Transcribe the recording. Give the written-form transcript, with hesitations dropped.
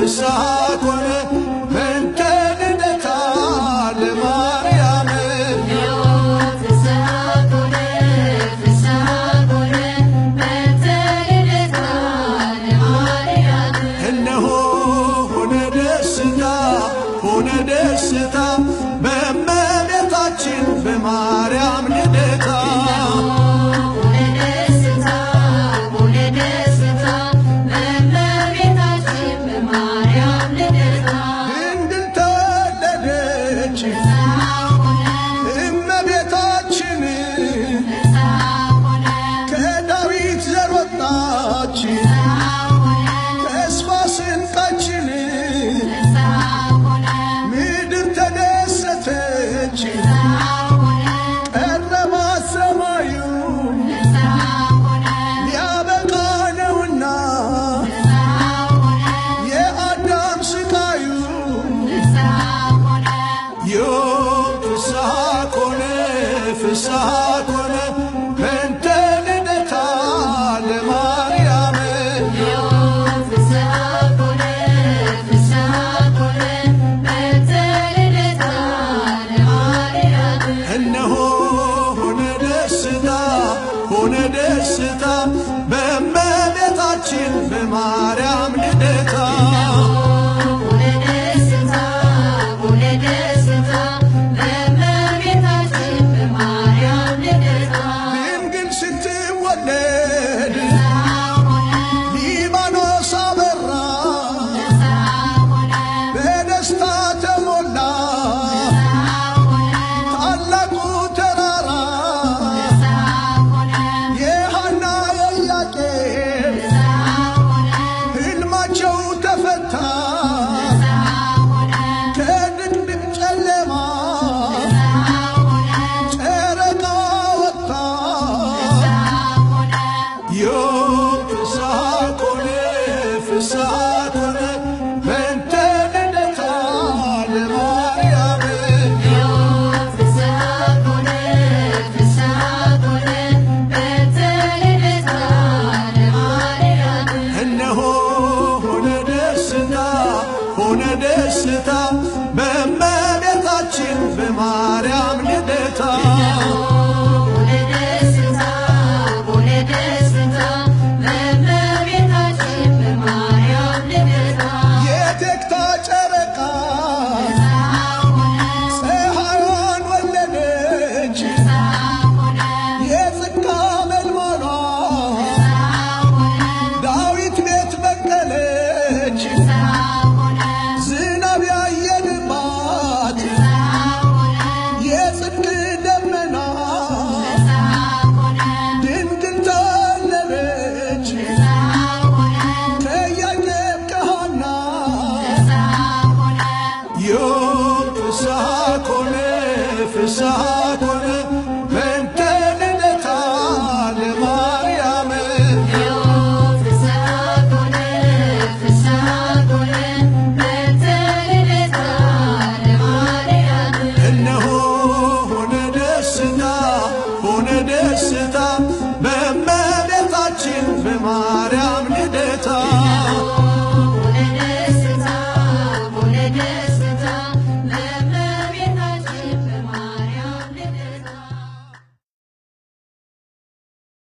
ፍስሐ ኮነ በእንተ ልደታ ለማርያም። ፍስሐ ኮነ ፍስሐ ኮነ በእንተ ልደታ ለማርያም። እነሆ ሆነ ደስታ ሆነ ደስታ በእመቤታችን በማርያም ልደታ። ሆነ ደስታ ሆነ ደስታ በእመቤታችን በማርያም ልደታ። ድንግል ተወለደች ፍስሐ ኮነ እመቤታችን ፍስሐ ኮነ ከዳዊት ዘር ወጣች ፍስሐ ኮነ ተስፋ ስንቃችን። ፍስሐ ኮነ ምድር ተደሰተች ፍስሐ ኮነ ቀረባት ሰማዩ ፍስሐ ኮነ ሊያበቃ ነውና ፍስሐ ኮነ የአዳም ስቃዩ። ፍስሐ ኮነ ዮም ፍስሐ ኮነ ፍስሐ ኮነ በእንተ ልደታ ለማርያም። ፍስሐ ኮነ ፍስሐ ኮነ በእንተ ልደታ ለማርያም። እነሆ ሆነ ደስታ ሆነ ደስታ በእመቤታችን በማርያም ልደታ። ሆነ ደስታ ሆነ ደስታ በእመቤታችን በማርያም ልደታ። ድንግል ስትወለድ ፍስሐ ኮነ ሊባኖስ አበራ ፍስሐ ኮነ በደስታ ተሞላ ፍስሐ ኮነ ታላቁ ተራራ። ፍስሐ ኮነ የሐና የኢያቄም ፍስሐ ኮነ ሕልማቸው ተፈታ ፍስሐ ኮነ ከድቅድቅ ጨለማ ፍስሐ ኮነ ጨረቃ ወጥታ። ፍስሐ ኮነ ዮም ፍስሐ ኮነ ፍስሐ ኮነ በእንተ ልደታ ለማርያም። ፍስሐ ኮነ ፍስሐ ኮነ በእንተ ልደታ ለማርያም። እነሆ ሆነ ደስታ ሆነ ደስታ በእመቤታችን በማርያም ልደታ። ሆነ ደስታ ሆነ ደስታ በእመቤታችን በማርያም ልደታ። የቴክታ ጨረቃ ፍስሐ ኮነ ፀሐይዋን ወለደች ፍስሐ ኮነ የጽድቅ አመልማሏ ፍስሐ ኮነ ዳዊት ቤት በቀለች ፍስሐ ኮነ ዝናብ ያየንባት ፍስሐ ኮነ የጽድቅ ደመና። ፍስሐ ኮነ ድንግል ተወለደች ፍስሐ ኮነ ከኢያቄም ከሐና። ፍስሐ ኮነ ዮም ፍስሐ ኮነ ፍስሐ